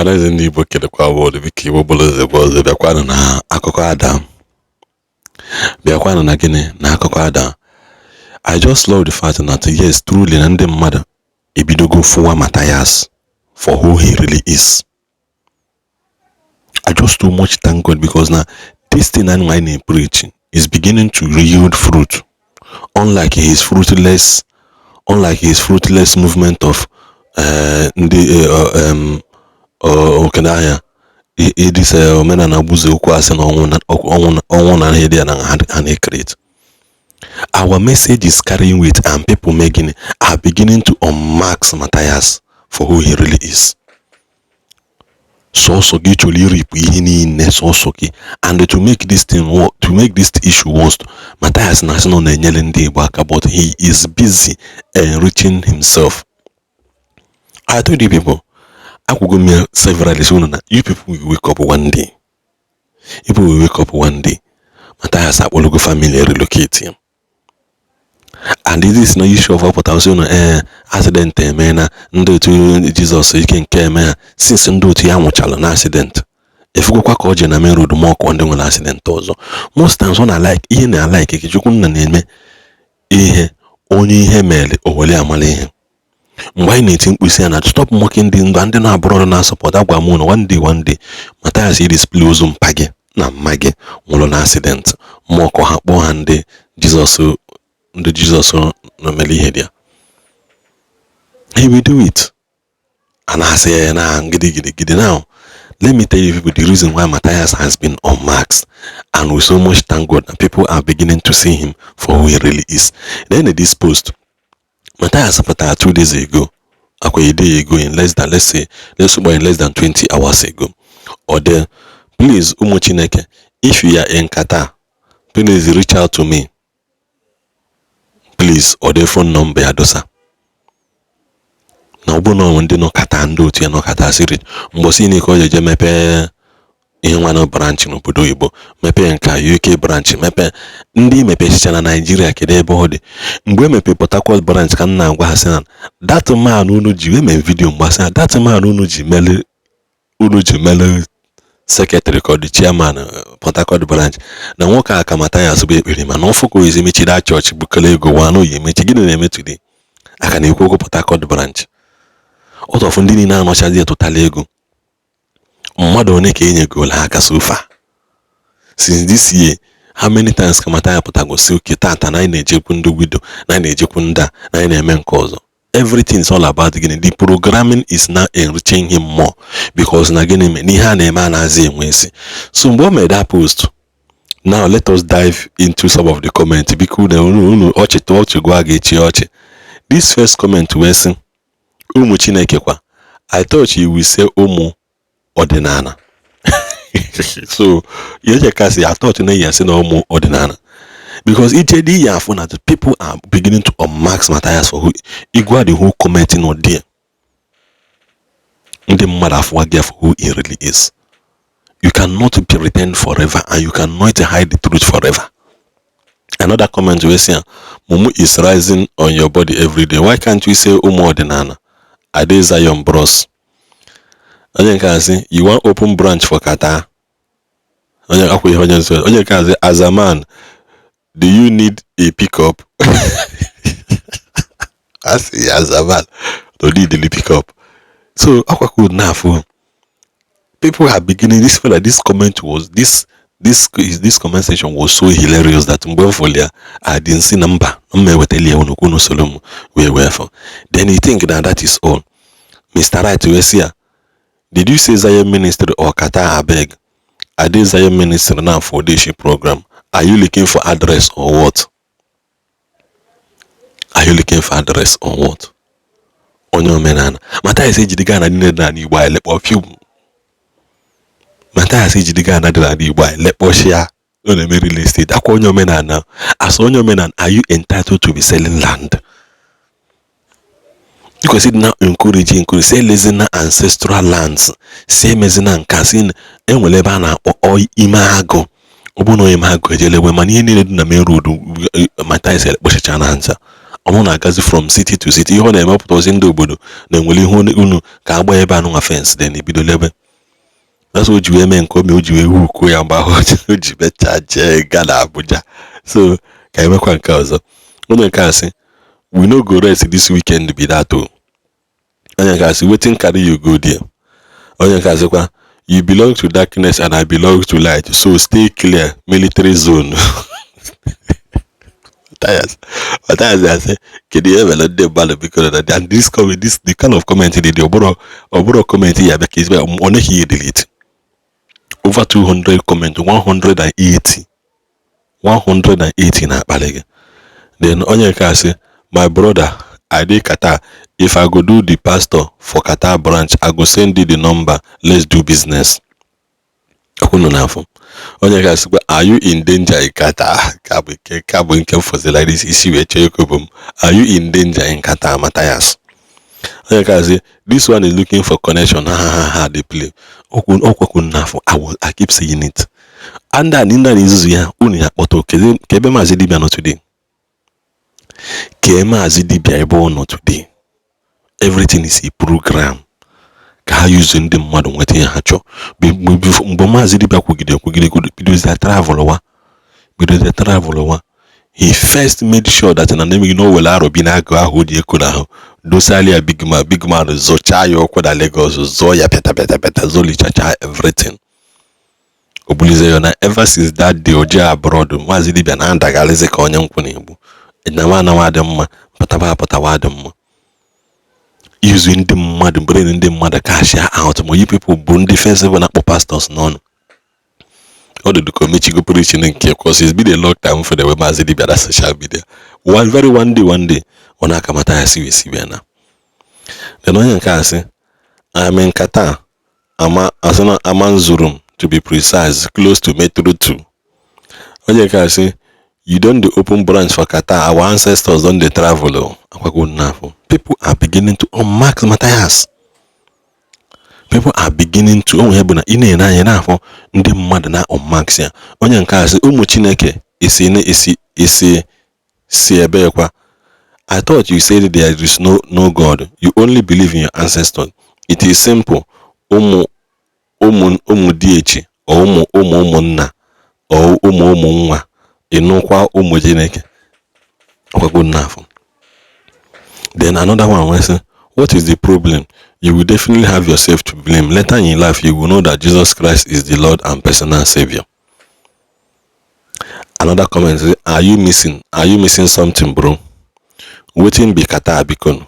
Ọhaneze ndị Igbo, kelekwa wọdụ. Biko, Igbo bụrụ eze bụ ọzọ, bịakwanụ na akụkọ ada, bịakwanụ na gịnị na akụkọ ada. I just love the fact that, yes, truly, na ndị mmadụ ebidogo fụwa Matthias for who he really is. I just too much thank God because na this thing anyị na-preach is beginning to yield fruit, unlike his fruitless movement of ndị okenahịa this omenala gbuzo okwu asị na ọnwụ, ọnwụ na ihe dị ya na ha na-create. Our message is carrying weight and people making are beginning to unmask Matthias for who he really is. Sọsọ gị chọrọ iripụ ihe niile, sọsọ gị, and to make this thing work, to make this issue worse, Matthias na-asị na ọ na-enyere ndị Igbo aka, but he is busy enriching himself. I told you people, akwụgo m ya several, sị unu na you people will wake up one day, people will wake up one day. Matthias akpọlụgo family relocate him, and this na issue of ọpụta sị unu ee, accident eme na ndị otu Jizọs ike nke eme ha since ndị otu ya nwụchalụ na accident. Efugokwa ka ọ je na main road ma ọkụ ndị nwere accident ọzọ. Most times ọ na-like ihe na-alike ka Chukwunna na-eme ihe onye ihe mere o were amala ihe. Mgbe anyị na-eti mkpu sị ya na stop mocking ndị mgbe ndị na-abụrụ ọrụ na-asupport, agwa m unu, one day, one day, Matthias i display ozu mpa gị na mma gị nwụrụ na accident, ma ọkụ ha kpọọ ha ndị Jizọs, ndị Jizọs na mere ihe dị ya. He will do it. A na-asị ya na gidi. Now let me tell you people the reason why Matthias has been unmasked, and we so much thank God that people are beginning to see him for who he really is. Then in this post Matthias pụtara 2 days ago, akwa a day ago, in less than, let's say, let's say in less than 20 hours ago, or there, "Please, ụmụ Chineke, if you are in Qatar, please reach out to me, please." Ọ dị phone number ya dosa na ọ bụrụ na ọ ndị nọ Qatar, ndị otu ya nọ Qatar siri mgbọsị niile ka ọ jeje mepee ihe nwa branch n'obodo oyibo, mepee nka UK branch, mepee ndị mepechicha na Naijiria. Kedu ebe ọ dị mgbe emepe Port Harcourt branch? Ka m na-agwa ha sị na that man unu ji wee mee video mgbasị na that man unu ji mere secretary ka ọ dị chairman Port Harcourt branch, na nwoke a ka Mathias bụ ekpere, mana ọfụ ka ozi mechiri chọọchị bukere ego wa na oyi emechi. Gịnị na-eme today? Aka na-ekwu okwu Port Harcourt branch. Ọtọfụ ndị niile anọchazi etụtala ego mmadụ one ka enyegoro ha aka so far since this year? How many times ka Mathias pụtago si oke tata na anyị na-ejekwu ndị widow, na anyị na-ejekwu ndị a, na anyị na-eme nke ọzọ? Everything is all about gịnị? The programming is now enriching him more because na gịnị mee n'ihe a na-eme a na-azị enwe isi. So mgbe o mere that post, now let us dive into some of the comments. Biko, unu unu ọchị tụọ ọchị, gwa ga-echi ọchị. This first comment wee sị, "Ụmụ Chineke kwa, I thought you will say ụmụ ọdịnala." So ihe chekasị, I thought na ya sị na ụmụ ọdịnala, because ije dị ya afụ na the people are beginning to unmask Matthias for who igwa. The whole comment nọ there, ndị mmadụ afụwa gị for who he really is. You cannot pretend forever and you cannot hide the truth forever. Another comment wey say, "Mumu is rising on your body every day. Why can't we say ụmụ ọdịnala?" Ade Zion Bros. Onye nke a sị, "You wan open branch for Qatar?" Onye akwa ihe onye nso, onye nke a sị, "As a man, do you need a pickup?" Asị ya, as a man, no need the pickup. So akwa could na-afụ people are beginning this feel like this comment was this this this comment section was so hilarious that mgbe m fụrụ ya, I didn't see na mba mma ewetali ya unu unu soro m wee fụ. Then you think that that is all. Mr. Right wee sị ya, "Did you say Zion Ministry or Qatar? Abeg." Ade Zion Ministry now for this program. "Are you looking for address or what? Are you looking for address or what?" Onye omenala Mathias ejidiga na niile dị n'ala Igbo anyị lekpọ fium. Mathias ejidiga na dị n'ala Igbo anyị lekpọchịa. Ọ na-eme real estate akwa. Onye omenala, as onye omenala, are you entitled to be selling land? Ị kwesịrị na encourage si elezina ancestral lands, si emezina nka, si enwere ebe a na-akpọ ime agụ. Ọ bụrụ na onye ime agụ ejelewe, mana ihe niile dị na main road, Mathias ekpochacha na ncha. Ọ na-agazi from city to city. Ihe ọ na-emepụta ozi ndị obodo na-enwere ihe unu ka agba ebe anụnwa fence, then ebido lebe. That's o ji wee mee nke o mee, o ji wee hukuo ya mgbe ahụ o ji mechaa jee gaa na Abuja. So ka emekwa nke ọzọ. Onye nke a sị, "We no go rest this weekend be that o." Onye nke a sị, "Wetin carry you go there?" Onye nke a sịkwa, "You belong to darkness and I belong to light, so stay clear, military zone." Matthias, Matthias asị, kedu ihe mere ndị mmadụ biko na and this comment, this the kind of comment dị ọ bụrụ comment ya bịa ka ezigbo ọ naghị ihe delete. Over 200 comment, 180, 180 na-akpali gị. Then onye nke a sị, "My brother, I dey Qatar. If I go do the pastor for Qatar branch, I go send you the number. Let's do business." Ọkwụnụ n'afọ. Onye nke a sịkwa, "Are you in danger in Qatar?" Ka bụ nke m fọzila like this isi wee chọọ ekobo m. "Are you in danger in Qatar, Matthias?" Onye nke a sị, "This one is looking for connection. Ha ha ha ha, dey play." Okwu okwekwu n'afọ. I keep saying it and ndị a na-ezuzu ya unu ya kpọta ka ebe Maazị Dibia nọ today, kee Maazị Dibia ebe ọ nọ today. Everything is a program ka ha yuzu ndị mmadụ nweta ihe ha chọọ. Mgbe Maazị Dibia kwugide kwugide bidozie travel wa, bidozie travel wa, he first made sure that na na-emeghị na o were arọ bi n'agụ ahụ o ji eko n'ahụ dosali ya. Big man, big man zọchaa ya ụkwụ na Lagos, zọọ ya pịata pịata pịata, zolichacha everything, o bulizie ya na ever since that day o jee abroad. Maazị Dibia na-adagharịzi ka onye nkwụ na-egbu nawa anawa dị mma, pụtawa apụtawa dị mma, izu ndị mmadụ, brain ndị mmadụ, cash out. Ma you people bụ ndị first na-akpọ pastors n'ọnụ. Ọ dị ka omechigo preaching nke, cause it's been a long time for the way Maazị Dibia na social media. One very one day, one day ọ na-akamata ya siwe siwe na. Then onye nke a sị, "I'm in Qatar, ama asị Amanzurum to be precise, close to Metro 2." Onye nke a sị, "You don dey open branch for Qatar? Our ancestors don dey travel o." Akwago n'afọ. People are beginning to unmask Matthias. People are beginning to onwe bụ na ị na-ene anya n'afọ ndị mmadụ na unmask ya. Onye nke a sị, "Ụmụ Chineke esi na esi esi si ebe kwa. I thought you said there is no God. You only believe in your ancestors. It is simple. Ụmụ ụmụ ụmụ diechi or ụmụ ụmụ ụmụnna or ụmụ ụmụ nwa ịnụkwa ụmụ Chineke." Ọkwago n'afọ. Then another one wee sị, "What is the problem? You will definitely have yourself to blame. Later in life, you will know that Jesus Christ is the Lord and personal savior." Another comment say, Are you missing something, bro? Wetin be Qatar biko?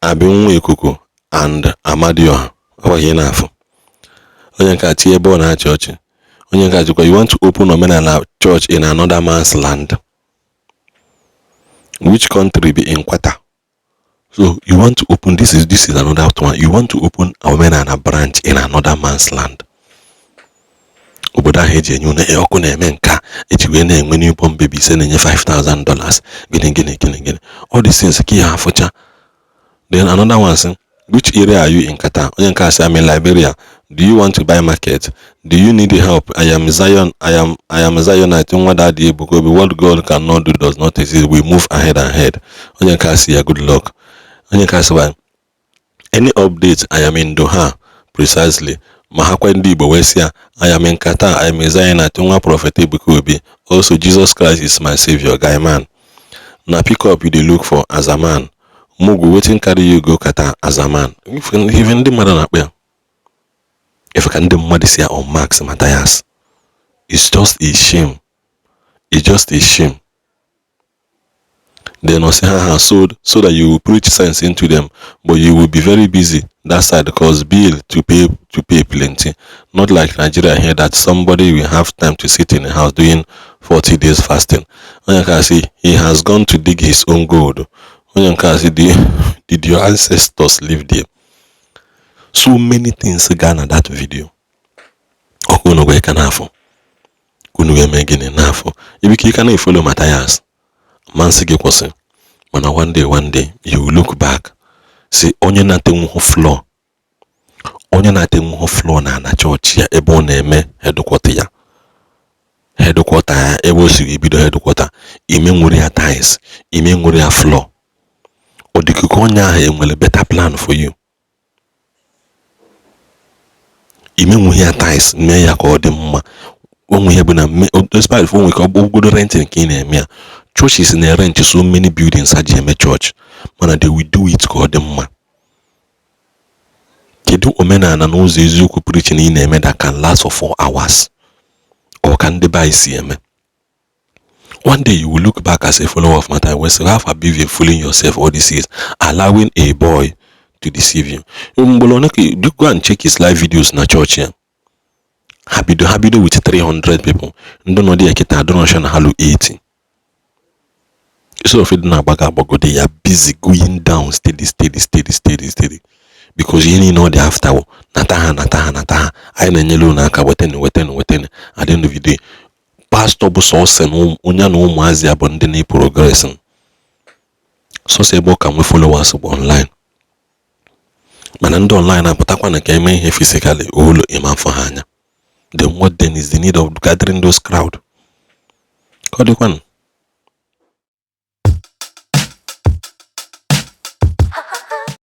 Abi nwa ikuku and Amadioha?" Ọkwa n'afọ. Onye nke a tinye ebe ọ na-achị ọchị. Onye nke a jikwa, "You want to open omenala church in another man's land? Which country be in Qatar? So you want to open, this is another one. You want to open omenala branch in another man's land." Obodo ahụ eji enye unu ọkụ na-eme nka eji wee na-enwe newborn baby ise na-enye $5,000, gịnị gịnị gịnị gịnị, all these things ka ya afụcha. Then another one sị, "Which area are you in Qatar?" Onye nke a sị, "I'm in Liberia. Do you want to buy market? Do you need help? I am Zion. I am Zionite nwa Daddy Ebuka Obi. What God cannot do does not exist. We move ahead and ahead." Onye nke a sị ya, "Good luck." Onye nke a sị, "Any update? I am in Doha precisely." Ma ha kwa ndị Igbo wee sị ya, "I am in Qatar. I am a Zionite nwa Prophet Ebuka Obi. Also, Jesus Christ is my savior. Guy man, na pick up you dey look for as a man. Mugu, wetin carry you go Qatar as a man?" Ife ndị mmadụ na-akpọ ya, ife ka ndị mmadụ si ya unmask Matthias. It's just a shame, it's just a shame. Then ọ sị ha ha so that you will preach sense into them, but you will be very busy that side because bill to pay plenty. Not like Nigeria here that somebody will have time to sit in the house doing 40 days fasting. Onye nke a sị, "He has gone to dig his own gold." Onye nke a sị, "Did your ancestors live there?" So many things gaa na that video. Ọkụ unu wee ka n'afọ unu wee mee gịnị n'afọ ibike ị ka na-efollow Matthias ma nsị gị kwụsị, mana one day, one day you will look back, si onye na-atenwuhụ floor, onye na-atenwuhụ floor na ana chọọchị ya ebe ọ na-eme headquarter ya, headquarter ya ebe o siri ebido headquarter, ime nwere ya tiles, ime nwere ya floor. Ọ dị ka onye ahụ enwere better plan for you. Imenwughị ya tiles mee ya ka ọ dị mma. Onwe ihe bụ na despite onwe ka ọ bụgodo renting ka ị na-eme ya, churches na-erent so many buildings ha ji eme church, mana they will do it ka ọ dị mma. Kedu omenala na ụzọ eziokwu preaching ị na-eme that can last for 4 hours? Ọ ka ndị be anyị si eme. One day you will look back as a follower of Matthias and say, "How have you been fooling yourself all these years, allowing a boy to deceive you?" Mgbolo one ka you go and check his live videos na church ya. Ha bido with 300 people. Ndị nọ dị ya kịta adọrọsha na ha lu 80. Instead of ịdị na-agbago agbagode ya, busy going down steady, steady, steady, steady, steady, because ihe niile ọ dị after wụ nata ha, nata ha, nata ha. Anyị na-enyere unu aka, wetenu, wetenu, wetenu. At the end of the day, pastor bụ sọsọ na onye na ụmụazị ya bụ ndị na-progress. Sọsọ ebe ọ ka nwee followers bụ online, mana ndị online apụtakwa na ka eme ihe physically olu ịma afọ ha anya. Then what then is the need of gathering those crowd? Ka ọ dịkwanụ.